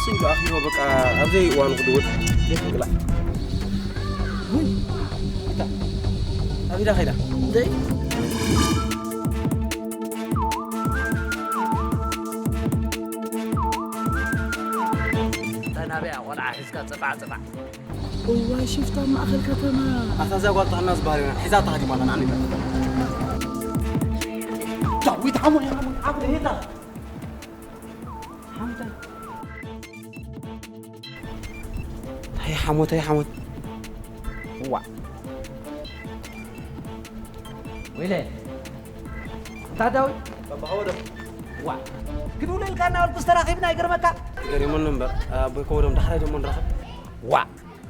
ኢሉ ኣኺቦ በቃ ኣብ ዘይእዋኑ ክድውል ዘይትንቅላዕ። ውይ፣ እታ ኣብ ኢዳ ከይዳ። ደይ። እታ ናበይ ቆልዓ ሒዝካ ጽፋዕ ጽፋዕ። እዋይ ሽፍታ ኣብ ማእኸል ከተማ። ኣታ እዛ ጓል ጥዕና ዝበሃል የብላን። ሒዛታ ሃዲማ ኣላ ንዓኒ። ዳዊት ሓሞይ፣ ሓሞይ፣ ሓሞይ፣ ሄታ። ሓሞይ። ኣይ ሓሞት፣ ኣይ ሓሞት። ዋ። ወይለ። እንታ ዳዊት። ባባ፣ ከወደም። ዋ። ግድውለ ኢልካ እናበልኩስ ተራኺብና ይገርመካ። ገሪሙኒ እምበር፣ ኣቦይ፣ ከወደም፣ ዳሕራይ ደሞ ንራኸብ። ዋ።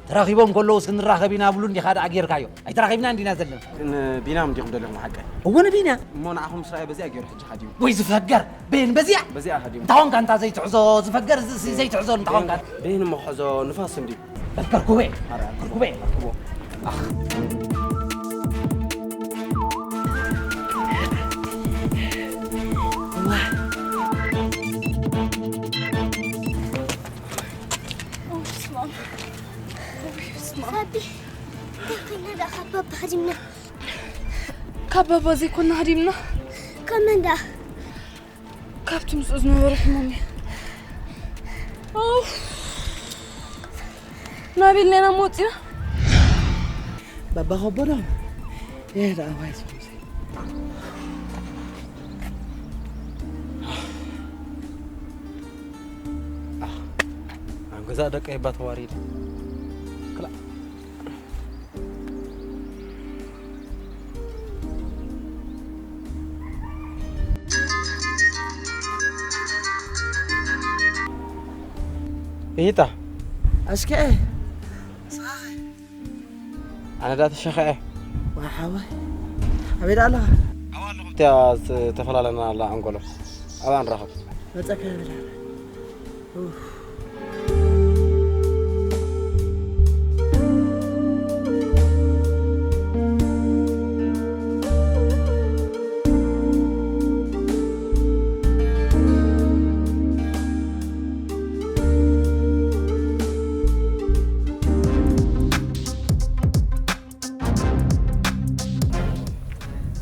ተራኺቦም ከለውስ ክንራኸብ ኢና ብሉ እንዲኻ ደኣ ጌርካዮ። ኣይተራኺብናን ዲና ዘለና። ንቢናም እንዲኹም ደሊኹም ሓቀይ? እወ፣ ንቢና። እሞ ንዓኹም ምስ ረኣየ በዚኣ ገይሩ ሕጂ ሓዲሙ። ወይ ዝፈገር፣ በየን በዚኣ? በዚኣ ሓዲሙ። እንታ ኾንካ እንታ ዘይትሕዞ ዝፈገር፣ እዚ ዘይትሕዞ እንታ ኾንካ። በየን እሞ ክሕዞ ንፋስ እንድዩ። በል ከርኩበ፣ ኣረ፣ ከርኩበ፣ ከርኩቦ። ኣኽ። ሳቢ፣ እንታይ ኮይና ደኣ ካብ ባባ ሃዲምና? ካብ ባባ ዘይኮና ሃዲምና። ካብ መን ደኣ? ካብቲ ምስኡ ዝነበረ ሕሙም እዩ። ኡፍ! ናበይ ኢልና ኢና እሞ ወፂና? ባባ ከቦ ዶ? ይሄ ደኣ ዋይ፣ ሶምሰይ። ኣብ ገዛእ ደቀይ እባ ተዋሪደ። ክላእ። እይታ። ኣሽከዐ። ኣነ ዳ ተሸኸዐ። ዋ ሓወይ። ኣበይ ደኣ ኣለኻ? ኣብኣ ኣለኹ። እቲኣ ዝተፈላለና ኣላ ኣንጎሎ። ኣብኣ ንራኸብ። መጸካ ይብላ። ኡፍ።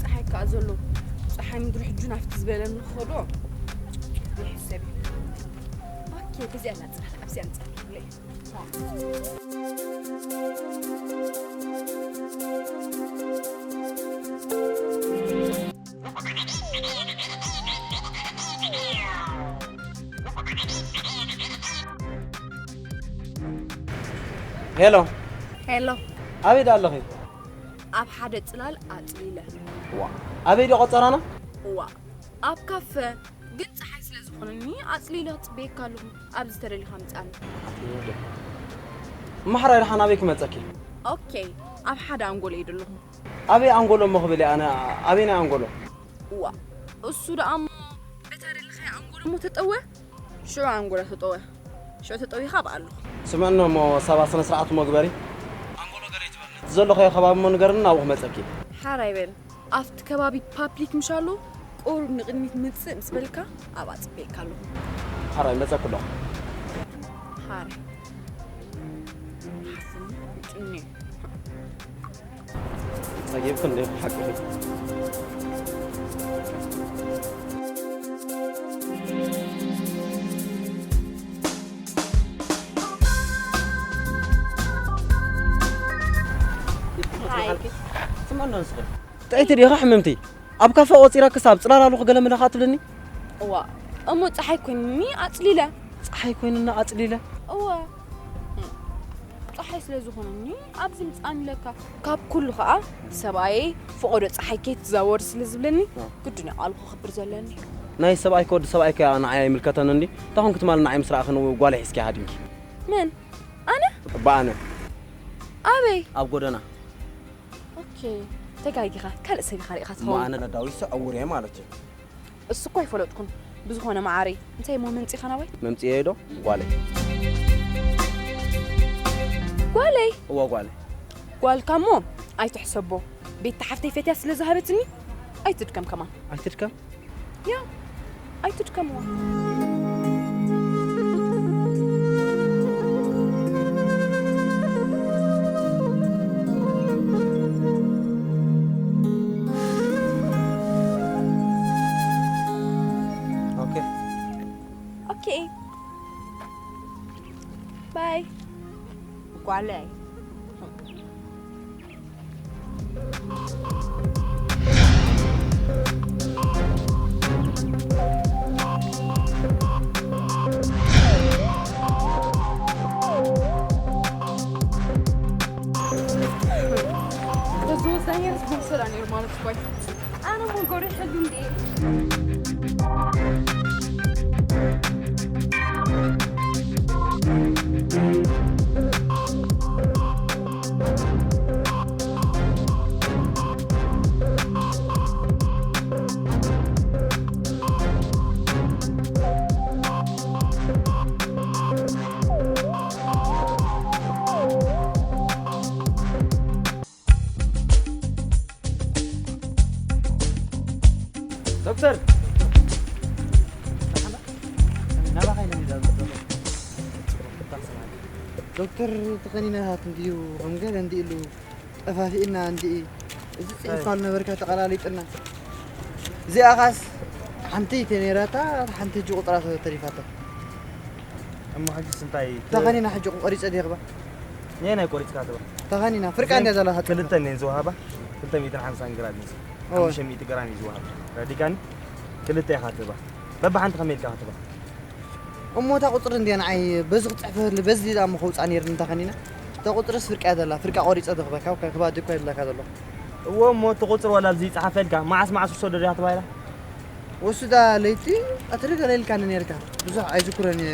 ጸሓይ ከኣ ዘሎ፣ ጸሓይ ምድሪ ሕጂ ናፍቲ ዝበለ ንኸዶ ይሕሰብ እዩ። ኦኬ፣ በዚኣ ናጽናሕ፣ ኣብዚኣ ንጻወት። ሄሎ። ሄሎ። ኣበይ ደኣ ኣለኺ? ኣብ ሓደ ጽላል ኣጽሊለ። ዋ፣ ኣበይ ድዩ ቆጸራና? ዋ፣ ኣብ ካፈ። ግን ጸሓይ ስለ ዝኾነኒ ኣጽሊለ ክጽበየካ ኣለኹ። ኣብዚ ተደሊኻ ምጻኒ። እሞ ሕራይ ደሓን ኣበይ ክመጸኪ? ኦኬ፣ ኣብ ሓደ ኣንጎሎ እየ ዘለኹ። ኣበይ ኣንጎሎ እሞ ክብል እየ ኣነ፣ ኣበይ ናይ ኣንጎሎ? እዋ፣ እሱ ደኣ እሞ በታ ደለኻያ ኣንጎሎ እሞ ተጠወ። ሽዑ ኣንጎሎ ተጠወ። ሽዑ ተጠዊኻ ኣብኣ ኣለኹ። ስምዕኒ እሞ ሳባ ስነ ስርዓት እሞ ግበሪ። ኣንጎሎ ገለ ይትበል። እቲ ዘለኻዮ ከባቢ እሞ ንገርኒ ናብኡ ክመጸኪ። ሓራይ በል። ኣብቲ ከባቢ ፓብሊክ ምሻሉ ቁሩብ ንቕድሚት ምጽእ ምስ በልካ ኣብኣ ጽበየካ ኣለኹ። ሓራይ መጸኩ ኣለኹ። ሓራይ። ሓፍኒ ውጭኒ። ጸጊብኩ እንዴ ሓቅኺ። ሃይ። ስምዕኒ ንስኺ። ጥዕይቲ ዲኻ ሕምምቲ? ኣብ ካፈ ቆጺራ ክሳብ ጽላላሉ ክገለመለኻ ትብለኒ? እዋ፣ እሞ ጸሓይ ኮይኑኒ ኣጽሊለ። ጸሓይ ኮይኑና ኣጽሊለ? እዋ። ጸሓይ ስለ ዝኾነኒ ኣብዚ ምጻን ኢለካ። ካብ ኩሉ ኸኣ ሰብኣየይ ፈቐዶ ጸሓይ ከይትዛወር ስለ ዝብለኒ፣ እ። ግድን እዩ ቃሉ ከኽብር ዘለኒ። ናይ ሰብኣይ ከወዲ ሰብኣይ ከኣ ንዓይ ኣይምልከተን እንዲ። እንታይ ኮንኩ ትማሊ ንዓይ ምስ ረኣኽን ጓለይ ሒዝኪ ሃዲምኪ? መን? ኣነ? እባ ኣነ። ኣበይ? ኣብ ጎደና። ኦኬ፣ ተጋጊኻ፣ ካልእ ሰብ ኢኻ ሪኢኻ እሞ ትኸውን። ኣነ ንዳዊት ዕዉር እየ ማለት እዩ። እሱ እኮ ኣይፈለጥኩን። ብዝኾነ መዓረይ፣ እንታይ እሞ መምጺኻ ናባይ? መምጺኤ ዶ? ጓለይ። ጓለይ? እወ፣ ጓለይ። ጓልካ እሞ ኣይትሕሰቦ። ቤት ሓፍተይ ፈትያ ስለ ዝሃበትኒ፣ ኣይትድከም ከማን። ኣይትድከም? ያ፣ ኣይትድከምዋ። ኦኬ። ባይ። ጓለይ። በዚ ወሳኝ ስፖንሰር ነይሩ ማለት እኮ እዩ። ኣነ እሞ ጎሪሐሉ እንዴ? ዶክተር! ናባኻ ኢለ ሚዳ ዘሎ። ዶክተር ተኸኒናታት እንድዩ፣ ከም ገለ እንዲ ኢሉ ጠፋፊእና እንዲ እዚ ጽሑፍ ኣይ። ካልነበርካ ተቐላሊጥና። እዚኣ ኻስ ሓንቲ ተነይራታ፣ ሓንቲ ሕጂ ቁጽራ ተሪፋታ። እሞ ሕጂስ እንታይ? ተኸኒና ሕጂ ቆሪጸ ዲኽባ? ነየናይ ቆሪጽካ ትባ? ተኸኒና፣ ፍርቃ እዚን እንድያ ዘላ ሃጥፋ። ክልተ እኔን ዝወሃባ፣ ክልተ ሚእትን ሓምሳን ግራም እዩ። ኦይ። ሓሙሽተ ሚእቲ ግራም እዩ ዝወሃብ። ረዲካኒ? ክልተ ኢኻ ትባ። በብሓንቲ ከመይ ኢልካ ክትባ? እሞ እታ ቁጽሪ እንድያ ንዓይ በዚ ክጽሕፈሉ፣ በዚ ዲኣ እሞ ከውጻ ነይርኒ እንተ ኸኒና? እታ ቁጽርስ ፍርቃ እያ ዘላ፣ ፍርቃ ቆሪጸ ዝኽበካ፣ ካብ ክባዲ እኮ የድለካ ዘሎ። እዎ እሞ እቲ ቁጽሪ ዋላ ኣብዚ ይጽሓፈልካ፣ መዓስ መዓስ ውሰዶ ዲኻ ተባሂላ? ወስዳ ለይቲ ኣትሪ ገለ ኢልካኒ ነይርካ። ብዙሕ ኣይዝክሮን እየ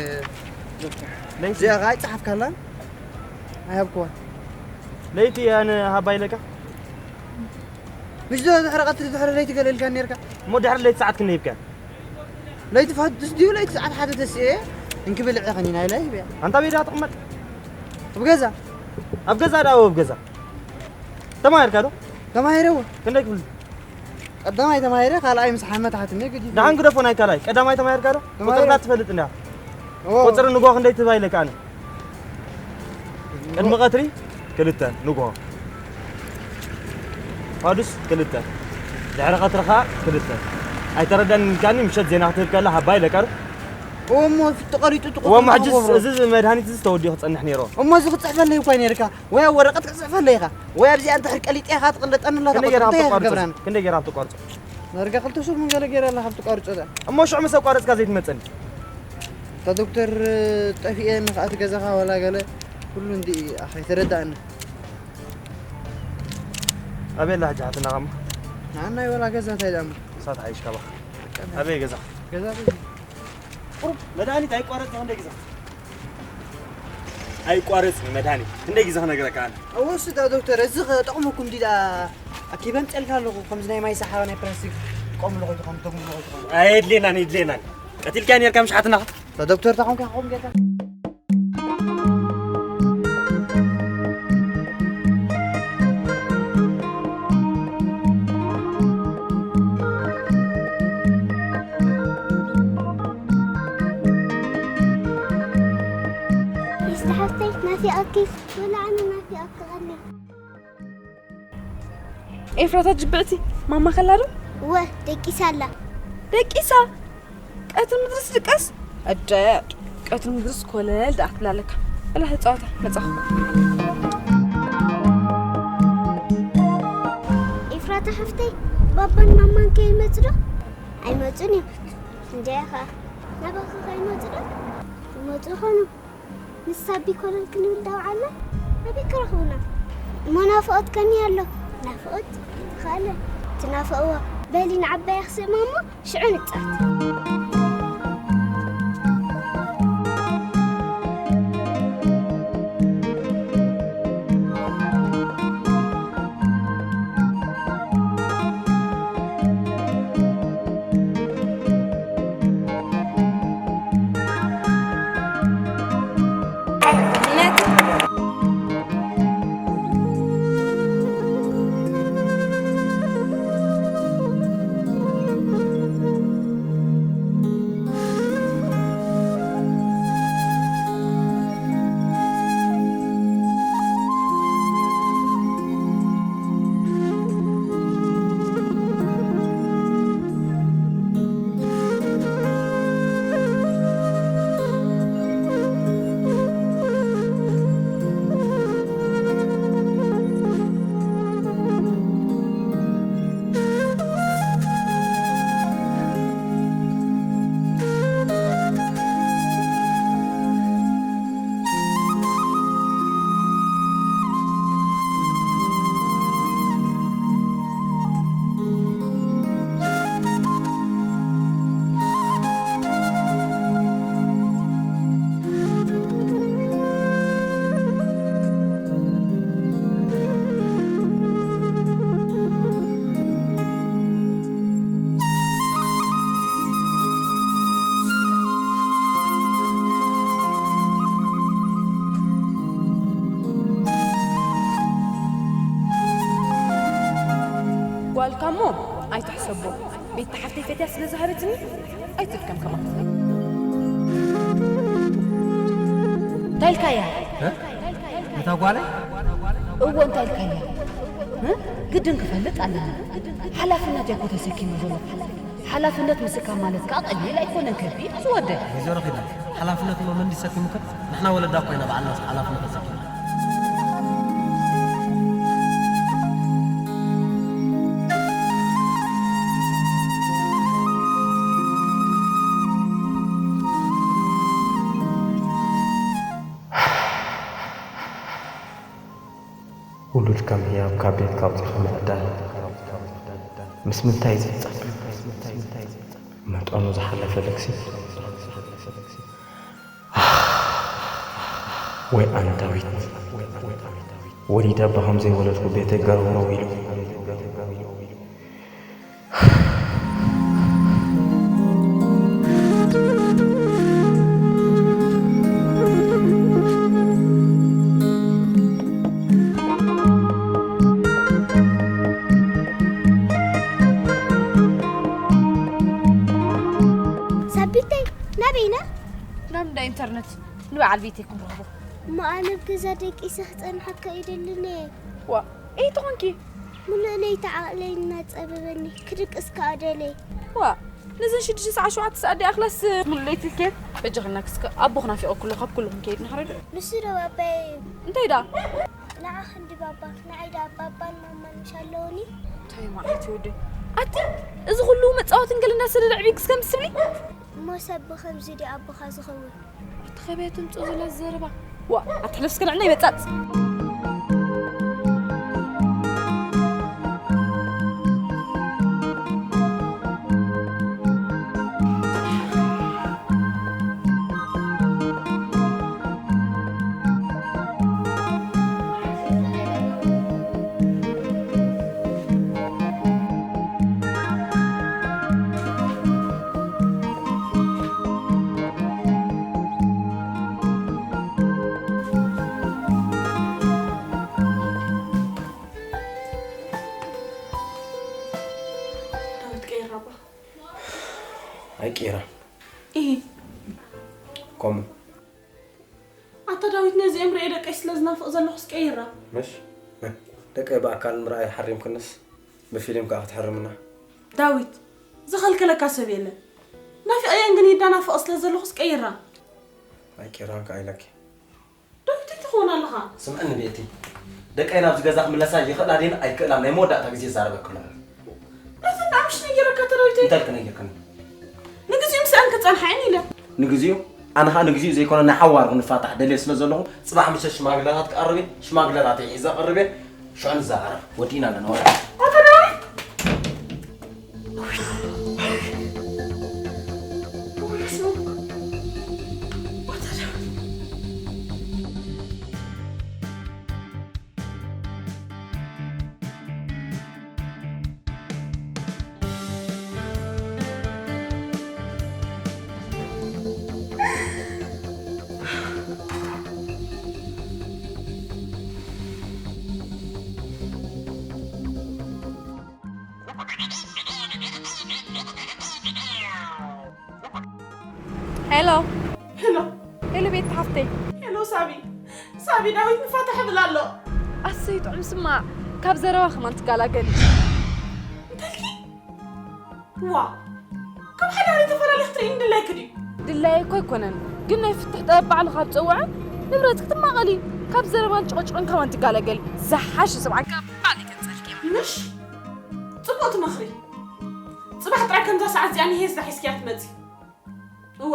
ዶክተር። ለይቲ? እዚኣ ኸዓ ኣይጸሓፍካላን ኣይሃብክዋን። ለይቲ ኣነ ሃባ ኢለካ? ምሽ ዶ ድሕሪ ቀትሪ ድሕሪ ለይቲ ገለ ኢልካኒ ነይርካ? እሞ ድሕሪ ለይቲ ሰዓት ክንደይ ሂብካ? ለይቲ ፈድስ ድዩ ለይቲ ሰዓት ሓደ ተስኤ እንክብል ዕኸኒ ናይ ላይ በያ። ኣንታ ቤዳ ትቕመጥ? ኣብ ገዛ። ኣብ ገዛ ዳ ኣብ ገዛ? ተማሂርካ ዶ? ተማሂረ እወ። ክንደይ ክፍሊ? ቀዳማይ ተማሂረ፣ ካልኣይ ምስ ሓመት ሓትነ ግዲ። ደሓን ግደፎ ናይ ካልኣይ። ቀዳማይ ተማሂርካ ዶ? ተማሂረ። ቁጽርታት ትፈልጥ እንዳ? እወ። ቁጽሪ ንግሆ ክንደይ ትባ ኢለካ ኣነ? ቅድሚ ቀትሪ ክልተ ንግሆ። ፋዱስ ክልተ። ድሕሪ ቀትሪ ኸዓ ክልተ። ኣይተረዳን ኢልካኒ፣ ምሸት ዜና ክትህብ ከላ ሃባ ኢለካ ዶ? እሞ ተቐሪጡ፣ ተቐሪጡ እሞ ሕጅስ ክገብሮ። እዚ መድሃኒት እዚ ተወዲኡ ክጸንሕ ነይሩ። እሞ እዚ ክጽሕፈለይ እኳ ነይርካ። ወይ ኣብ ወረቐት ክጽሕፈለይ ኢኻ፣ ወይ ኣብዚኣ እንተ ሕር ቀሊጠ ኢኻ ትቕለጠኒ ኣላ ክንደይ ገይራ ተቐርጾ። ካብ እንታይ ትቆርጾ? ክንደይ ገይራ ትቆርጾ? ዳርጋ ክልተ ሰሙን ገለ ገይራ ኣላ ካብ ትቋርጾ እዛ። እሞ ሽዑ ምስ ኣቋረጽካ ዘይትመጸኒ? እታ ዶክተር ጠፊኤ ንኽኣቲ ገዛኻ ዋላ ገለ ኩሉ እንዲ ኣኸ ኣይተረዳእኒ። ኣበይ ኣላ ሕጂ ሓትናኻ እሞ? ንዓናይ ዋላ ገዛ እንታይ ደኣ እሞ? ንሳ ትሓይሽ ካባኻ። ኣበይ ገዛ? ገዛ ቤት። ቁሩብ መድሃኒት ኣይቋረጽ ክንደይ ግዜ? ኣይቋረጽ መድሃኒት ክንደይ ግዜ ክነግረካ ኣነ? እወ፣ እሱ ዳ ዶክተር፣ እዚ ኸጠቕመኩም ድዩ ዳ ኣኪበ ኣምጽኤልካ ኣለኹ፣ ከምዚ ናይ ማይ ሰሓባ ናይ ፕላስቲክ ትጥቀምሉ ኸይትኾኑ፣ ትደግምሉ ኸይትኾኑ። ኣየድልየናን፣ የድልየናን። ቀቲልካዮ ኔርካ ምሽ ሓትናኻ? ዳ ዶክተር፣ ታኹም ከ ከምኡ ጌርካ? ይስተ ሓፍተይ፣ ናፊቐኪ፣ ወላ ኣነ ናፊቐኪ ቀኒ። ኤፍራታ ጅብዕቲ፣ ማማ ከላ ዶ? እወ፣ ደቂሳ ኣላ። ደቂሳ? ቀትሪ ምድርስ ድቀስ? ኣደ፣ ቀትሪ ምድርስ ኮለል ደኣ ክትብላ ኣለካ። እላ ተጻወታ፣ መጻኹ። ኤፍራታ ሓፍተይ፣ ባባን ማማን ከይመጹ ዶ? ኣይመጹን እዮም። እንጃ ኢኻ። ናባኺ ከይመጹ ዶ? ይመጹ ይኾኑ። ንሳ ቢኮለል ክንብል ዳውዓልና ኣበይ ክረኽቡና? እሞ ናፍቖት ከኒ ኣሎ። ናፍቖት ኣይተኻእለን። ትናፍቕዎ። በሊ ንዓባያ ክስእማ እሞ ሽዑ ንጻወት። ቤት ሓፍተይ ፈትያ ስለ ዝሃበትኒ ኣይትድከም ከማን። እንታይ ኢልካያ? እ? ነታ ጓለይ እዎ እንታይ ኢልካያ? እ? ግድን ክፈልጥ ኣለና። ሓላፍነት እየ እኮ ተሰኪመ ዘሎ። ሓላፍነት ምስካም ማለት ከዓ ቀሊል ኣይኮነን፣ ከቢድ እዩ ዝወደ። ወይዘሮ ኪዳነ፣ ሓላፍነት እሞ መን ድዩ ሰኪሙክን? ንሕና ወለዳ እኮ ኢና ባዕልና ሓላፍነት ተሰኪምና። ውሉድ ከም ህያብ ካብ ቤት ካውፂኻ ምዕዳል ምስ ምንታይ ዝፀብ መጠኑ ዝሓለፈ ልግሲ ወይ ኣነ ዳዊት ወሊደ ብኸም ዘይወለድኩ ቤተይ ገርውረው ኢሉ ሳቢተይ ናበይና ናብ እንዳ ኢንተርነት ንበዓል ቤተይ ክንረኽቦ። እሞ ኣነ ኣብ ገዛ ደቂሰ ክጸንሓካ ይደልን እየ። ዋ እይ ትኾንኪ ምሉእ ለይቲ ዓቕለይ እናጸበበኒ ክድቅስ ከኣ ደለየ። ዋ ነዘን ሽዱሽተ ሰዓት ሸውዓተ ሰዓት ዲኣ ክላስ ምሉእ ለይቲ ኬድ በጃኽና ክስከ ኣቦ ክናፊቐ ኩሎ ካብ ኩልኹም ከይድ ንኽረድ ንሱ ዶ ባባየ እዩ? እንታይ ዳ ንዓ ክንዲ ባባ ንዓይ ዳ ባባን ማማን ምሽ ኣለውኒ። እንታይ ማለት ይወደ ኣቲ እዚ ኩሉ መጻወትን ገለ እንዳሰደደ ዕብይ ክስከም ትስብሊ እሞ ሰብ ብኸምዚ ድዩ ኣቦኻ ዝኸውን? እቲ ኸበያ ትምፅኡ ዘላ ዘረባ ዋ ኣትሕለፍ እስከ ንዕና ይበፃፅ ዳዊት ቀይራ እባ። ኣይቀይራ ኢሂ ከምኡ ኣታ ዳዊት ነዚኦም ርእየ ደቀይ ስለ ዝናፍቕ ዘለኹስ ቀይራ። ምሽ ደቀይ ብኣካል ምርኣይ ሓሪምክንስ ብፊልም ከኣ ክትሕርምና። ዳዊት ዝኸልከለካ ሰብ የለን። ናፊቐየን ግን ይዳናፍቕ ስለ ዘለኹስ ቀይራ። ኣይቀይራን ከኣ ኢለኪ። ዳዊት እንታይ ትኸውን ኣለኻ? ስምዕኒ ቤቲ ደቀይ ናብዚ ገዛ ክምለሳ ይኽእላ ድየን ኣይክእላን ናይ መወዳእታ ግዜ ይዛረበኪ ኣለኹ። ነዚ ብኣምሽ ነጊረካ ኣታ ዳዊተይ። እንታይ ክነግርክን? ንግዚኡ ምስኣን ክጸንሓ እየን ኢለ። ንግዚኡ ኣነ ኸኣ ንግዚኡ ዘይኮነ ናይ ሓዋሩ ክንፋታሕ ደልየ ስለ ዘለኹ ጽባሕ ምሸት ሽማግለታት ክቐርብ እየ። ሽማግለታት እየ ሒዘ ቀርብ እየ። ሽዑ ንዘራረብ። ወዲእና ኣለና ወላ። ኣታ ዳዊት! ሄሎ ሄሎ ሄሎ ቤት ሓፍተይ ሄሎ ሳቢ ሳቢ ዳዊት ንፋታሕ ይብል ኣሎ። ኣሰይ ጥዑም ስማዕ ካብ ዘረባ ከማን ትጋላገሊ እንተልኪ ዋ ካብ ሓዳሪ ተፈላለ ክትርኢ ንድላይክ ድዩ? ድላይ እኮ ኣይኮነን ግን ናይ ፍትሕ ጠበብ ባዕሉ ካብ ፀውዐ ንብረት ክትማቐሊ ካብ ዘረባን ጭቕጭቕን ከማን ትጋላገሊ ዝሓሽ ስምዓ ካብ ባዕሊ ከንፀልኪ ምሽ ፅቡቅ ትመኽሪ። ፅባሕ ጥራይ ከምዛ ሰዓት እዚኣ ንሄዝዳ ሒዝኪያ ትመፂ። እወ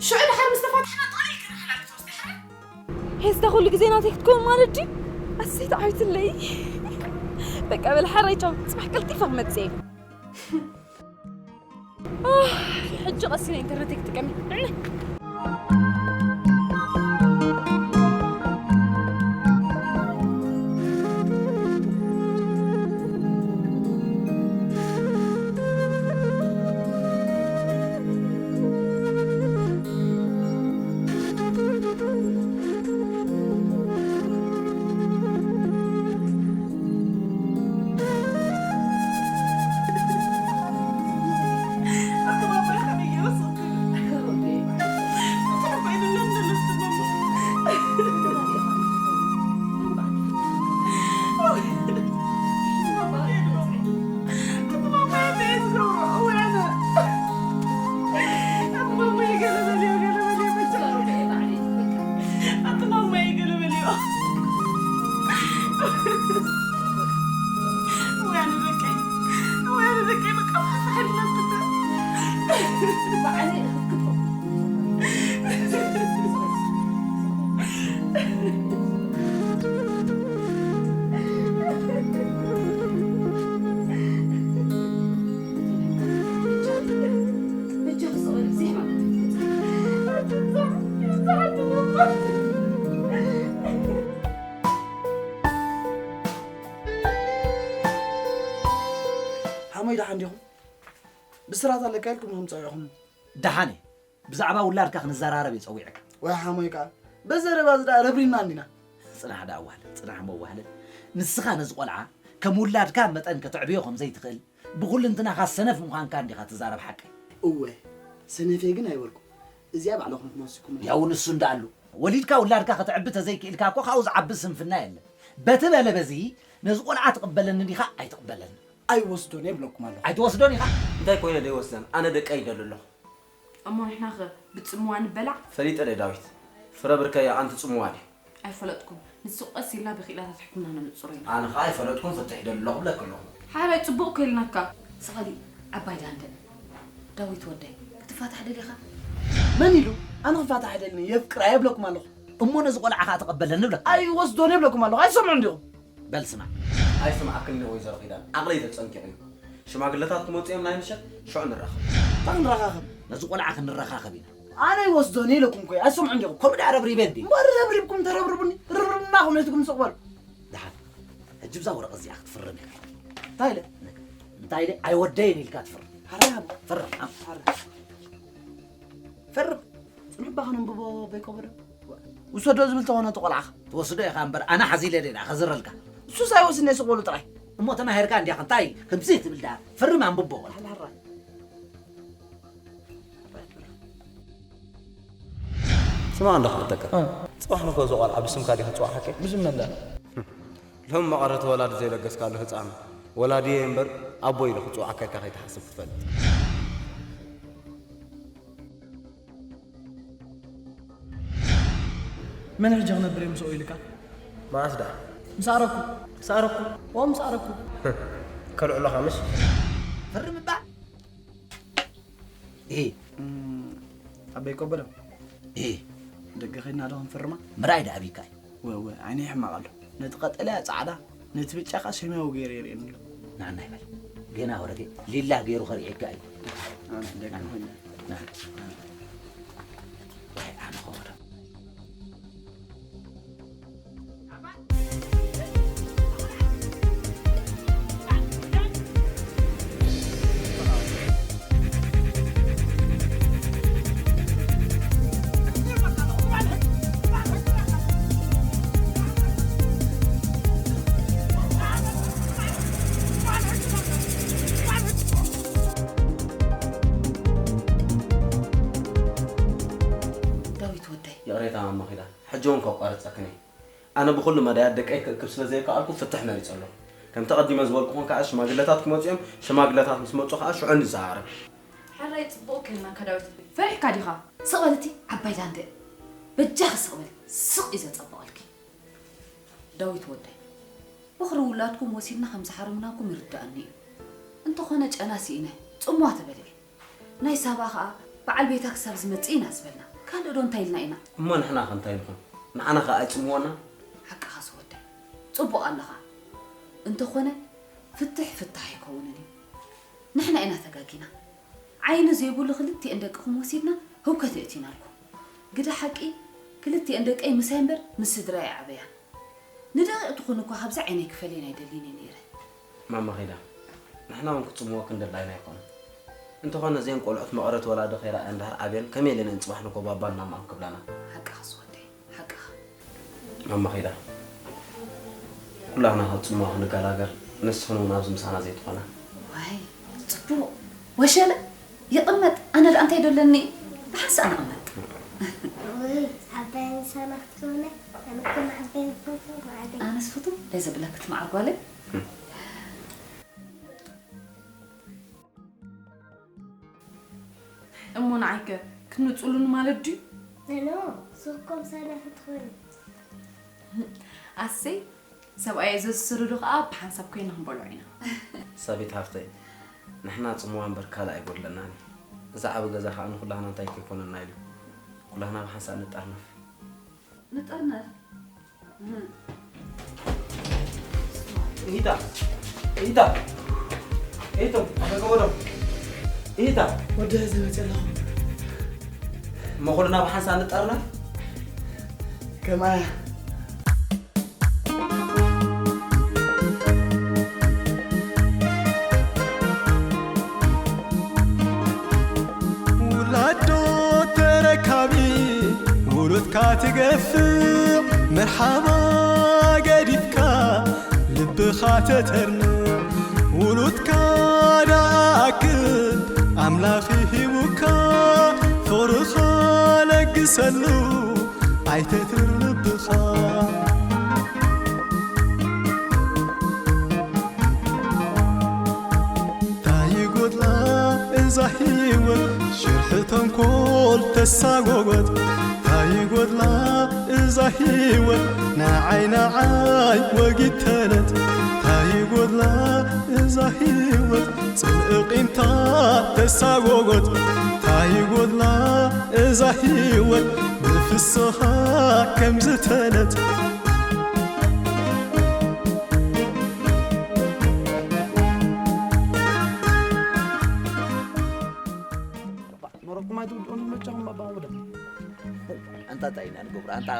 ሽዑ ድሓር ምስ ተፋትሕና ጠቕሊል ክንሓላልፍ ወስዲ ሓረ ሄዝዳ ኩሉ ግዜ ናተይ ክትከውን ማለት ድዩ ኣሰይ ተዓዊትለይ በቃ በል ሓራይ ቻው ፅባሕ ቀልጢፈ ክመፅእ ሕጂ ቀሲነ ኢንተርነተይ ክጥቀም እንዲኹም ብስራት ኣለካ ኢልኩም ኢኹም ጸዊዕኹም። ደሓን እየ። ብዛዕባ ውላድካ ክንዘራረብ እየ ጸዊዐካ። ወይ ሓሞይ ከኣ በዘረባ እዚ ደኣ ረብሪና እንዲና። ጽናሕ ደኣ ኣዋህልል፣ ጽናሕ እሞ ኣዋህልል። ንስኻ ነዚ ቆልዓ ከም ውላድካ መጠን ከተዕብዮ ከም ዘይትኽእል፣ ብኹልንትናኻ ሰነፍ ምዃንካ እንዲኻ ትዛረብ ሓቀይ። እወ፣ ሰነፍ እየ ግን ኣይበልኩ። እዚኣ ባዕልኹም ትመሲኩም። ያው ንሱ እንዳኣሉ ወሊድካ ውላድካ ከተዕቢ ተዘይክኢልካ እኮ ካብኡ ዝዓቢ ስንፍና የለን። በቲ በለ በዚ ነዚ ቆልዓ ትቕበለኒ ዲኻ ኣይትቕበለኒ? ኣይወስዶን እየ ብለኩም ኣለኹ። ኣይትወስዶን ኢኻ? እንታይ ኮይነ ደይወስደን? ኣነ ደቀይ ይደሊ ኣለኹ። እሞ ንሕናኸ ብጽምዋ ንበላዕ? ፈሊጠ ደ ዳዊት? ፍረ ብርከያ ኣንቲ ጽምዋ ድዩ? ኣይፈለጥኩን። ንሱ ቀስ ኢልና ብክኢላታት ሕክምና ነነጽሮ ኢና። ኣነ ኸኣ ኣይፈለጥኩን ፍትሕ ይደሊ ኣለኹ ብለኪ ኣለኹ። ሓራይ ጽቡቕ እኮ ኢልናካ። ስቐሊ ዓባይ ዳንደ። ዳዊት ወደይ ክትፋታሕ ደሊኻ? መን ኢሉ ኣነ ክፋታሕ ኣይደልን እየ የፍቅራ እየ ብለኩም ኣለኹ። እሞ ነዚ ቆልዓ ኸኣ ተቐበለኒ ብለካ። ኣይወስዶን እየ ብለኩም ኣለኹ። ኣይሰምዑን ዲኹም? በል ስማዕ። ኣይስምዓክን እየ ወይዘሮ ኪዳን። ዓቕለይ ተጸንቂቑ እዩ። ሽማግለታት ክመጹ እዮም ናይ ምሸት፣ ሽዑ ንራኸብ። እንታይ ክንረኻኸብ? ነዚ ቆልዓ ክንረኻኸብ ኢና። ኣነ ይወስዶን እየ ኢለኩም እኮ እየ። ኣይሰምዑን ዲኹም? ከምኡ ደኣ ረብሪበ እንድየ። እምበር ረብሪብኩም ተረብርቡኒ። ርብርብናኹም ነትኩም ስቕ በሉ። ደሓን። ሕጂ ብዛ ወረቐት እዚኣ ክትፍርም ኢኻ። እንታይ ኢለ? እንታይ ኢለ? ኣይወደይን ኢልካ ትፍርም። ኣረ ሃቦ። ፍርም። ኣም። ኣረ። ፈርም። ጽንሕ እባ ከነንብቦ በይኮበዶ። ውሰዶ ዝብል ተኾነ እቲ ቆልዓኻ። ትወስዶ ኢኻ እምበር ኣነ ሓዚለ ድየ ደኣ ከዝረልካ። ንሱስ ኣይወስድን እየ ስቕ በሉ ጥራይ። እሞ ተማሂርካ እንድያኻ እንታይ ከምዚ ትብል ደኣ። ፍርም ኣንብቦ ቆልዓ። ኣረ ሃራይ። ስማዕ እንዶ ክልተካ። ጽባሕ ንግሆ እዚ ቆልዓ ብስምካ ድዩ ክጽዋዕ ሓቀይ? ብስም መን ደኣ? ሎም መቐረት ወላዲ ዘይለገስካሉ ህጻን ወላዲየይ እምበር ኣቦይ ኢሉ ክጽውዓካ ኢልካ ከይትሓስብ ክትፈልጥ። መን ሕጂ ክነብር እየ ምስኡ ኢልካ? መዓስ ደኣ? ምስ ኣረኩ። ምስ ኣረኩ? እዎ ምስ ኣረኩ። ከልዕሎኻ ምሽ? ፈርም እባ። እሂ። ኣበይ ከበዶ? እሂ። ደገ ኸድና ዶ ክንፍርማ? ምርኣይ ደኣ ኣቢካ እዩ። ወ ወ ዓይነይ ሕማቕ ኣሎ። ነቲ ቀጠልያ ጻዕዳ፣ ነቲ ብጫ ከኣ ሰማያዊ ገይሩ የርእየኒ ኣሎ። ንዓና ይበል። ገና ወረቴ ሊላ ገይሩ ከርእየካ እዩ። ኣነ ደገ ኾይነ። ዋይ ኣነ ኸወረ። ዳዊት ወደይ። ይቕሬታ ማማ ኺዳን፣ ሕጂ እውን ከቋርጸክን እየ። ኣነ ብኹሉ መዳያት ደቀይ ክእክብ ስለ ዘየከኣልኩ ፍትሕ መሪጸ ኣለኹ። ከምቲ ኣቐዲመ ዝበልኩኹም ከኣ ሽማግለታት ክመጹ እዮም፣ ሽማግለታት ምስ መጹ ከኣ ሽዑ ንዘራረብ። ሕራይ ጽቡቕ ከይልናካ ዳዊት። ፈሪሕካ ዲኻ? ስቕ በል እቲ ዓባይ ዳንደ። በጃኺ ስቕ በል። ስቕ እዩ ዘጸብቐልኪ። ዳዊት ወደይ፣ በኹሪ ውላድኩም ወሲድና ከም ዝሓረምናኩም ይርድኣኒ እዩ። እንተኾነ ጨና ስኢነ፣ ጽምዋ ተበልዒ። ናይ ሳባ ኸኣ በዓል ቤታ ክሳብ ዝመጽእ ኢና ዝበልና። ካልእ ዶ እንታይ ኢልና ኢና? እሞ ንሕናኸ እንታይ ንኹን? ንዓና ኸኣ ኣይጽምወናን? ሓቅኻ ዝወደይ፣ ጽቡቕ ኣለኻ። እንተኾነ ፍትሕ ፍታሕ ኣይከውንን እዩ። ንሕና ኢና ተጋጊና። ዓይኒ ዘይብሉ ክልቲኤን ደቅኹም ወሲድና ህውከት የእቲናልኩም። ግደ ሓቂ ክልቲኤን ደቀይ ምሳይ እምበር ምስ ስድራይ ኣይዓበያን። ንደቂቕ ትኹን እኳ ካብዚ ዓይነይ ክፈልየን ኣይደልን እየ ነይረ። ማማ ኺዳን፣ ንሕና እውን ክጽምወክን ደላይና ኣይኮነን። እንተኾነ እዘን ቆልዑት መቐረት ወላዲ ከይረኣያ እንድሕር ዓብየን ከመይ ኢለን እየን ጽባሕ ንግሆ ባባን ማማን ክብላና? ሓቅኻ ዝወደይ፣ ሓቅኻ። ማማ ኺዳን፣ ኩላህና ካብ ጽምዋ ክንገላገል ንስኽን እውን ኣብዚ ምሳና ዘይትኾና። ዋይ ጽቡቕ ወሸለ ይቕመጥ፣ ኣነ ደኣ እንታይ ዶ ኣለኒ ብሓንሳእ ንቕመጥ። ውይ ዓባይ ምሳና ክትኮነ ኣነ እኮ ንዓባይ ዝፈትዎ ማዕረ። ኣነስ ፍትው እንታይ ዘብለኪ እቲ መዓር ጓለይ። እሞ ንዓይከ ክትንጹሉኒ ማለት ድዩ? ኖ ኖ ሱቕ ኮምሳና ክትኾኒ። ኣሰይ ሰብኣየይ ዘዝስርዱ ከኣ ብሓንሳብ ኮይና ክንበልዖ ኢና። ሳቢት ሓፍተይ ንሕና ጽምዋ እምበር ካልእ ኣይጎድለናን እዩ። እዚ ዓቢ ገዛ ከኣ ንኹላህና እንታይ ከይኮነና ኢሉ ኩላህና ብሓንሳብ ንጠርነፍ። ንጠርነፍ። እሂታ እሂታ እሂቶም ኣፈቀወዶም እሂታ ወዲ ህዝቢ መፅእ ኣለኹ እሞ ኩልና ብሓንሳብ ንጠርነፍ ከምኣያ ካትገፍዕ መርሓባ ገዲፍካ ልብኻ ተተርንዕ ውሉድካ ደኣ ኣክል ኣምላኽ ሂቡካ ፍቕርኻ ለግሰሉ ኣይተትር ልብኻ። ታይጎድላ እዛ ህይወት ሽርሒ ተንኮል ተሳጎጎት። ታይጎድላ እዛ ህይወት ንዓይ ንዓይ ወጊተለት። ታይጎድላ እዛ ህይወት ጽልኢ ቂምታ ተሳጎጎት። ታይጎድላ እዛ ህይወት ብፍስኻ ከም ዝተለት። መረኩም ኣይትውድኡን መቸኹም ኣባውደ። ኣንታ እንታይ ኢና ንገብሮ ኣንታ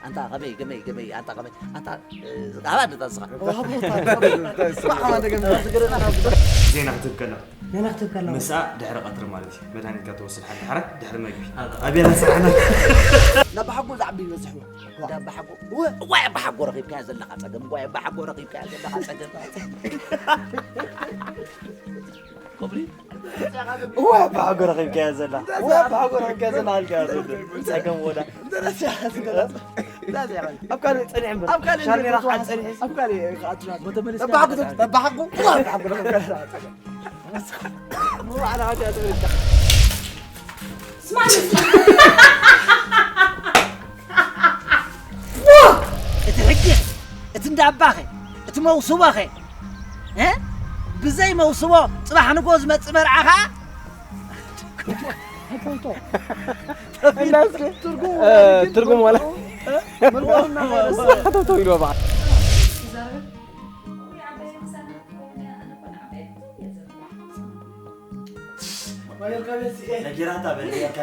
ኣንታ ከመይ ከመይ ከመይ ኣንታ ከመይ ኣንታ ዝቃባ ደታ ዝኻ ዋሃቦታ ባዕማ ደገም ዝግረና ዜና ክትብ ከላ ዜና ክትብ ከላ ምሳኣ ድሕሪ ቀትሪ ማለት እዩ መድሃኒትካ ትወስድ ሓደ ሓረ ድሕሪ መግቢ ኣብያ ስራሕና ናብ ሓጎ ዝዓቢ ይበዝሕዎ ዳባ ሓጎ ዋይ ኣባ ሓጎ ረኺብካያ ዘለኻ ጸገም ዋይ ኣባ ሓጎ ረኺብካያ ዘለኻ ጸገም እዋ ብሓጎ ረኺብካያ ዘላ እዋ ብሓጎ ረኺብካያ ዘላ ኣልካ ጸገም ወዳ ኣብ ካልእ ጸኒሕ እምበር ኣብ ካልእ ሻርኔራ ከዓ ጸኒሕ ኣብ ካልእ ከዓ ትናት ተባሓጉ ተባሓጉ እዋ ብሓጎ ረኺብካያ ዘላ ጸገም ዋዕላ ሓትያ ትብል ስማኒ እቲ ሕጊ እቲ እንዳባኸ እቲ መውስቦኸ ብዘይ መውስቦ ፅባሕ ንጎ ዝመፅእ መርዓ ከዓ ትርጉም ወላ ተተው ኢልዎ በዓል ነጊራታ በል ነጊራታ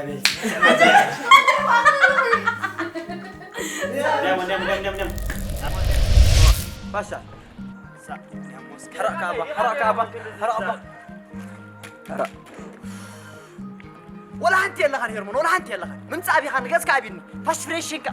በል ባሻ ሕራቕ ካባ ሕራቕ ካባ ሕራቕ ባ ሕራቕ ወላ ሓንቲ የለኻን ሄርሞን ወላ ሓንቲ የለኻን ምምፃእ ቢኻ ንገዝካ ኣቢኒ ፋሽፍሬሽንካ